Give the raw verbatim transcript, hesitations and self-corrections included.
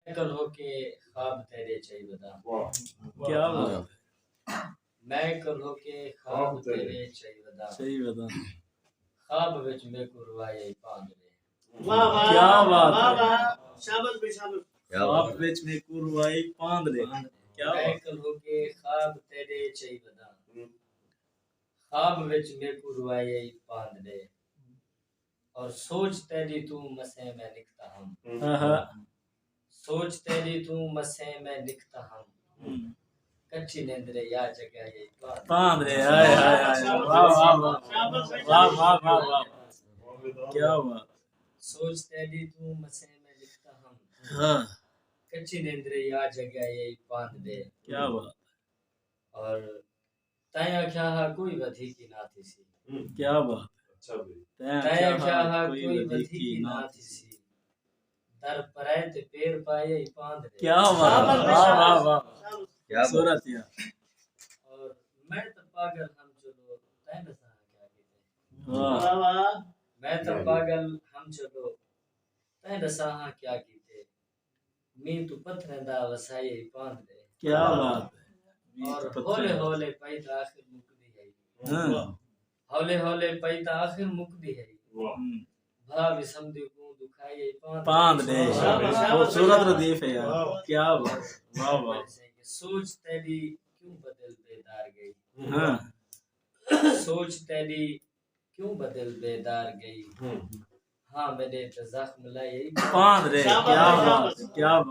میں کلہو کے خواب تیݙے چئی وداں۔ کیا بات۔ میں کلہو کے خواب تیݙے چئی وداں۔ چئی وداں۔ خواب وچ میکوں روائی آئی پاند ݙے۔ واہ واہ، کیا بات ہے۔ شاباش بھائی، شاباش۔ خواب وچ میکوں روائی پاند ݙے۔ کیا بات۔ میں کلہو کے خواب تیݙے چئی وداں۔ خواب وچ میکوں روائی آئی پاند ݙے۔ اور سوچ تیݙی توں مسیں میں نکتا ہم۔ آہا۔ سوچ تیݙی توں مسیں میں نکتا ہم۔ ہم۔ کچی نیندرے یا جگہ یہ پاند ݙے۔ پاند ݙے، ہائے، ہائے، ہائے۔ واہ، واہ، واہ۔ واہ، واہ، واہ، واہ۔ کیا بات۔ سوچ تیݙی توں مسیں میں نکتا ہم۔ ہاں۔ کچی نیندرے یا جگہ یہ پاند ݙے۔ کیا بات۔ اور تائیں آکھیا ہا کوئی ودھیکی نہ تھیسی۔ کیا بات۔ اچھا بھائی۔ تائیں تائیں آکھیا ہا کوئی ودھیکی نہ تھیسی۔ در پرائے تے پیر پائے ہی پاند ݙے۔ کیا بات۔ واہ، واہ، واہ۔ کیا بات۔ صورت یا۔ اور میں تاں پاگل ہم چلو، تائیں ݙساں ہا کیا کیتے۔ واہ۔ واہ، واہ۔ میں تاں پاگل ہم چلو، تائیں ݙساں ہا کیا کیتے۔ مینہ توں پتھریں دا وسائی ہی پاند ݙے۔ کیا بات ہے۔ اور ہولے ہولے پئی تاں آخر مکدی ہئی۔ ہاں۔ ہولے ہولے پئی تاں آخر مکدی ہئی۔ واہ۔ ہم۔ بھا وسمدی کوں دکھائی ہی پاند ݙے۔ پاند ݙے۔ شاباش، شاباش، خوبصورت ردیف ہے یار۔ واہ۔ کیا بات۔ واہ، واہ۔ سوچ تیݙی کیوں بدل بیدار ڳئی۔ ہاں۔ سوچ تیݙی کیوں بدل بیدار ڳئی۔ ہم۔ ہاں، میݙے تے زخم لائی ہی پاند ݙے۔ شاباش، کیا بات۔ شاباش۔ کیا بات۔